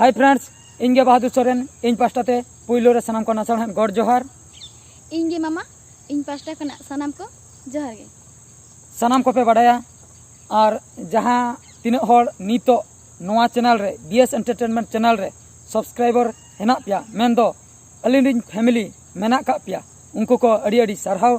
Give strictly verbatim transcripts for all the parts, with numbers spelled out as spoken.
Hi friends, ᱤᱧ ᱜᱮ ᱵᱟᱦᱟᱫᱩᱨ ᱥᱚᱨᱮᱱ᱾ ᱤᱧ ᱯᱟᱥᱴᱟ ᱛᱮ ᱯᱩᱭᱞᱩ ᱨᱮ ᱥᱟᱱᱟᱢ ᱠᱚ ᱱᱟᱥᱟᱲ ᱦᱮᱸᱫ ᱜᱚᱰ ᱡᱚᱦᱟᱨ᱾ ᱤᱧ ᱜᱮ ᱢᱟᱢᱟ, ᱤᱧ ᱯᱟᱥᱴᱟ ᱠᱷᱚᱱᱟᱜ ᱥᱟᱱᱟᱢ ᱠᱚ ᱡᱚᱦᱟᱨ ᱜᱮ᱾ ᱥᱟᱱᱟᱢ ᱠᱚᱯᱮ ᱵᱟᱰᱟᱭᱟ, ᱟᱨ ᱡᱟᱦᱟᱸ ᱛᱤᱱᱟᱹᱜ ᱦᱚᱲ ᱱᱤᱛᱚᱜ ᱱᱚᱣᱟ ᱪᱮᱱᱮᱞ ᱨᱮ, ᱵᱤ ᱮᱥ Entertainment ᱪᱮᱱᱮᱞ ᱨᱮ ᱥᱟᱵᱥᱠᱨᱟᱭᱵᱟᱨ ᱦᱮᱱᱟᱜ ᱯᱮᱭᱟ, ᱢᱮᱱᱫᱚ ᱟᱹᱞᱤᱧ ᱨᱤᱱ ᱯᱷᱮᱢᱤᱞᱤ ᱢᱮᱱᱟᱜ ᱠᱟᱜ ᱯᱮᱭᱟ, ᱩᱱᱠᱩ ᱠᱚ ᱟᱹᱰᱤ ᱟᱹᱰᱤ ᱥᱟᱨᱦᱟᱣ᱾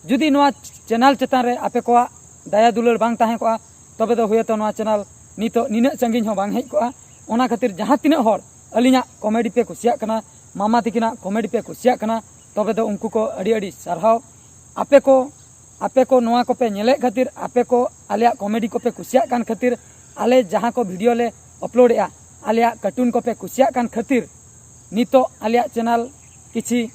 ᱡᱩᱫᱤ ᱱᱚᱣᱟ ᱪᱮᱱᱮᱞ ᱪᱮᱛᱟᱱ ᱨᱮ ᱟᱯᱮ ᱠᱚᱣᱟᱜ ᱫᱟᱭᱟ ᱫᱩᱞᱟᱹᱲ ᱵᱟᱝ ᱛᱟᱦᱮᱸ ᱠᱚᱜᱼᱟ, ᱛᱚᱵᱮ ᱫᱚ ᱦᱩᱭᱛᱚ ᱱᱚᱣᱟ ᱪᱮᱱᱮᱞ ᱱᱤᱛᱚᱜ ᱱᱤᱱᱟᱹᱜ ᱥᱟᱺᱜᱤᱧ ᱦᱚᱸ ᱵᱟᱝ ᱦᱮᱡ ᱠᱚᱜᱼᱟ᱾ ᱚᱱᱟ ᱠᱷᱟᱹᱛᱤᱨ ᱡᱟᱦᱟᱸ ᱛᱤᱱᱟᱹᱜ ᱦᱚᱲ ᱟᱹᱞᱤᱧᱟᱜ ᱠᱚᱢᱮᱰᱤ ᱯᱮ ᱠᱩᱥᱤᱭᱟᱜ ᱠᱟᱱᱟ, ᱢᱟᱢᱟ ᱛᱤᱠᱤᱱᱟᱜ ᱠᱚᱢᱮᱰᱤ ᱯᱮ ᱠᱩᱥᱤᱭᱟᱜ ᱠᱟᱱᱟ, ᱛᱚᱵᱮ ᱫᱚ ᱩᱱᱠᱩ ᱠᱚ ᱟᱹᱰᱤ ᱟᱹᱰᱤ ᱥᱟᱨᱦᱟᱣ᱾ ᱟᱯᱮ ᱠᱚ, ᱟᱯᱮ ᱠᱚ ᱱᱚᱣᱟ ᱠᱚᱯᱮ ᱧᱮᱞᱮᱫ ᱠᱷᱟᱹᱛᱤᱨ, ᱟᱯᱮ ᱠᱚ ᱟᱞᱮᱭᱟᱜ ᱠᱚᱢᱮᱰᱤ ᱠᱚᱯᱮ ᱠᱩᱥᱤᱭᱟᱜ ᱠᱟᱱ ᱠᱷᱟᱹᱛᱤᱨ, ᱟᱞᱮ ᱡᱟᱦᱟᱸ ᱠᱚ ᱵᱷᱤᱰᱤᱭᱳ ᱞᱮ ᱟᱯᱞᱳᱰᱮᱜᱼᱟ, ᱟᱞᱮᱭᱟᱜ ᱠᱟᱨᱴᱩᱱ ᱠᱚᱯᱮ ᱠᱩᱥᱤᱭᱟᱜ ᱠᱟᱱ ᱠᱷᱟᱹᱛᱤᱨ, ᱱᱤᱛᱚᱜ ᱟᱞᱮᱭᱟᱜ ᱪᱮᱱᱮᱞ ᱠᱤᱪᱷᱤ,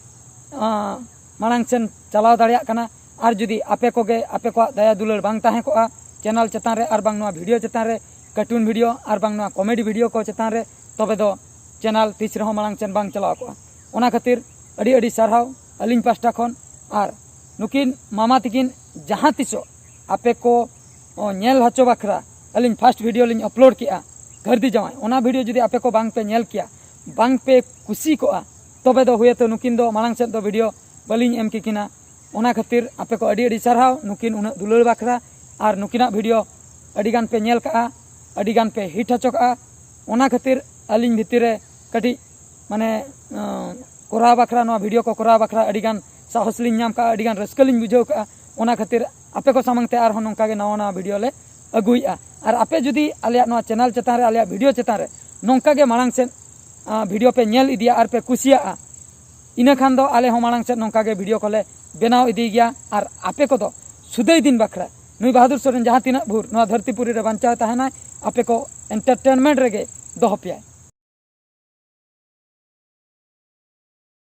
ᱟᱸ, ᱢᱟᱲᱟᱝ ᱥᱮᱱ ᱪᱟᱞᱟᱣ ᱫᱟᱲᱮᱭᱟᱜ ᱠᱟᱱᱟ᱾ ᱟᱨ ᱡᱩᱫᱤ ᱟᱯᱮ ᱠᱚᱜᱮ, ᱟᱯᱮ ᱠᱚᱣᱟᱜ ᱫᱟᱭᱟ ᱫᱩᱞᱟᱹᱲ ᱵᱟᱝ ᱛᱟᱦᱮᱸ ᱠᱚᱜᱼᱟ ᱪᱮᱱᱮᱞ ᱪᱮᱛᱟᱱ ᱨᱮ, ᱟᱨ ᱵᱟᱝ ᱱᱚᱣᱟ ᱵᱷᱤᱰᱤᱭᱳ ᱪᱮᱛᱟᱱ ᱨᱮ, ᱠᱟᱨᱴᱩᱱ ᱵᱷᱤᱰᱤᱭᱳ ᱟᱨ ᱵᱟᱝ ᱱᱚᱣᱟ ᱠᱚᱢᱮᱰᱤ ᱵᱷᱤᱰᱤᱭᱳ ᱠᱚ ᱪᱮᱛᱟᱱ ᱨᱮ, ᱛᱚᱵᱮ ᱫᱚ ᱪᱮᱱᱮᱞ ᱛᱤᱥ ᱨᱮᱦᱚᱸ ᱢᱟᱲᱟᱝ ᱥᱮᱱ ᱵᱟᱝ ᱪᱟᱞᱟᱣ ᱠᱚᱜᱼᱟ᱾ ᱚᱱᱟ ᱠᱷᱟᱹᱛᱤᱨ ᱟᱹᱰᱤ ᱟᱹᱰᱤ ᱥᱟᱨᱦᱟᱣ ᱟᱹᱞᱤᱧ ᱯᱟᱥᱴᱟ ᱠᱷᱚᱱ᱾ ᱟᱨ ᱱᱩᱠᱤᱱ ᱢᱟᱢᱟ ᱛᱤᱠᱤᱱ ᱡᱟᱦᱟᱸ ᱛᱤᱥᱚᱜ ᱟᱯᱮ ᱠᱚ, ᱚ, ᱧᱮᱞ ᱦᱚᱪᱚ ᱵᱟᱠᱷᱨᱟ ᱟᱹᱞᱤᱧ ᱯᱷᱟᱥᱴ ᱵᱷᱤᱰᱤᱭᱳ ᱞᱤᱧ ᱟᱯᱞᱳᱰ ᱠᱮᱜᱼᱟ, ᱜᱷᱟᱹᱨᱫᱤ ᱡᱟᱶᱟᱭ, ᱚᱱᱟ ᱵᱷᱤᱰᱤᱭᱳ ᱡᱩᱫᱤ ᱟᱯᱮ ᱠᱚ ᱵᱟᱝ ᱯᱮ ᱧᱮᱞ ᱠᱮᱭᱟ, ᱵᱟᱝ ᱯᱮ ᱠᱩᱥᱤ ᱠᱚᱜᱼᱟ, ᱛᱚᱵᱮ ᱫᱚ ᱦᱩᱭᱛᱚ ᱱᱩᱠᱤᱱ ᱫᱚ ᱢᱟᱲᱟᱝ ᱥᱮᱫ ᱫᱚ ᱵᱷᱤᱰᱤᱭᱳ ᱵᱟᱹᱞᱤᱧ ᱮᱢ ᱠᱮᱠᱤᱱᱟ᱾ ᱚᱱᱟ ᱠᱷᱟᱹᱛᱤᱨ ᱟᱯᱮ ᱠᱚ ᱟᱹᱰᱤ ᱟᱹᱰᱤ ᱥᱟᱨᱦᱟᱣ ᱱᱩᱠᱤᱱ ᱩᱱᱟᱹᱜ ᱫᱩᱞᱟᱹᱲ ᱵᱟᱠᱷᱨᱟ᱾ ᱟᱨ ᱱᱩᱠᱤᱱᱟᱜ ᱵᱷᱤᱰᱤᱭᱳ ᱟᱹᱰᱤ ᱜᱟᱱ ᱯᱮ ᱧᱮᱞ ᱠᱟᱜᱼᱟ, ᱟᱹᱰᱤ ᱜᱟᱱ ᱯᱮ ᱦᱤᱴ ᱦᱚᱪᱚ ᱠᱟᱜᱼᱟ᱾ ᱚᱱᱟ ᱠᱷᱟᱹᱛᱤᱨ ᱟᱹᱞᱤᱧ ᱵᱷᱤᱛᱤᱨ ᱨᱮ ᱠᱟᱹᱴᱤᱡ, ᱢᱟᱱᱮ, ᱟᱸ, ᱠᱚᱨᱟᱣ ᱵᱟᱠᱷᱨᱟ, ᱱᱚᱣᱟ ᱵᱷᱤᱰᱤᱭᱳ ᱠᱚ ᱠᱚᱨᱟᱣ ᱵᱟᱠᱷᱨᱟ ᱟᱹᱰᱤ ᱜᱟᱱ ᱥᱟᱦᱚᱥ ᱞᱤᱧ ᱧᱟᱢ ᱠᱟᱜᱼᱟ, ᱟᱹᱰᱤ ᱜᱟᱱ ᱨᱟᱹᱥᱠᱟᱹ ᱞᱤᱧ ᱵᱩᱡᱷᱟᱹᱣ ᱠᱟᱜᱼᱟ᱾ ᱚᱱᱟ ᱠᱷᱟᱹᱛᱤᱨ ᱟᱯᱮ ᱠᱚ ᱥᱟᱢᱟᱝ ᱛᱮ ᱟᱨᱦᱚᱸ ᱱᱚᱝᱠᱟ ᱜᱮ ᱱᱟᱣᱟ ᱱᱟᱣᱟ ᱵᱷᱤᱰᱤᱭᱳ ᱞᱮ ᱟᱹᱜᱩᱭᱮᱫᱼᱟ᱾ ᱟᱨ ᱟᱯᱮ ᱡᱩᱫᱤ ᱟᱞᱮᱭᱟᱜ ᱱᱚᱣᱟ ᱪᱮᱱᱮᱞ ᱪᱮᱛᱟᱱ ᱨᱮ, ᱟᱞᱮᱭᱟᱜ ᱵᱷᱤᱰᱤᱭᱳ ᱪᱮᱛᱟᱱ ᱨᱮ ᱱᱚᱝᱠᱟ ᱜᱮ ᱢᱟᱲᱟᱝ ᱥᱮᱫ, ᱟᱸ, ᱵᱷᱤᱰᱤᱭᱳ ᱯᱮ ᱧᱮᱞ ᱤᱫᱤᱭᱟ ᱟᱨ ᱯᱮ ᱠᱩᱥᱤᱭᱟᱜᱼᱟ, ᱤᱱᱟᱹ ᱠᱷᱟᱱ ᱫᱚ ᱟᱞᱮ ᱦᱚᱸ ᱢᱟᱲᱟᱝ ᱥᱮᱫ ᱱᱚᱝᱠᱟ ᱜᱮ ᱵᱷᱤᱰᱤᱭᱳ ᱠᱚᱞᱮ ᱵᱮᱱᱟᱣ ᱤᱫᱤᱭ ᱜᱮᱭᱟ᱾ ᱟᱨ ᱟᱯᱮ ᱠᱚᱫᱚ ᱥᱩᱫᱟᱹᱭ ᱫᱤᱱ ᱵᱟᱠᱷᱨᱟ ᱱᱩᱭ ᱵᱟᱦᱟᱫᱩᱨ ᱥᱚᱨᱮᱱ ᱡᱟᱦᱟᱸ ᱛᱤᱱᱟᱹᱜ ᱵᱷᱳᱨ ᱱᱚᱣᱟ ᱫᱷᱟᱹᱨᱛᱤ ᱯᱩᱨᱤ ᱨᱮ ᱵᱟᱧᱪᱟᱣ ᱛᱟᱦᱮᱱᱟᱭ, ᱟᱯᱮ ᱠᱚ ᱮᱱᱴᱟᱨᱴᱮᱱᱢᱮᱱᱴ ᱨᱮᱜᱮ ᱫᱚᱦᱚ ᱯᱮᱭᱟᱭ᱾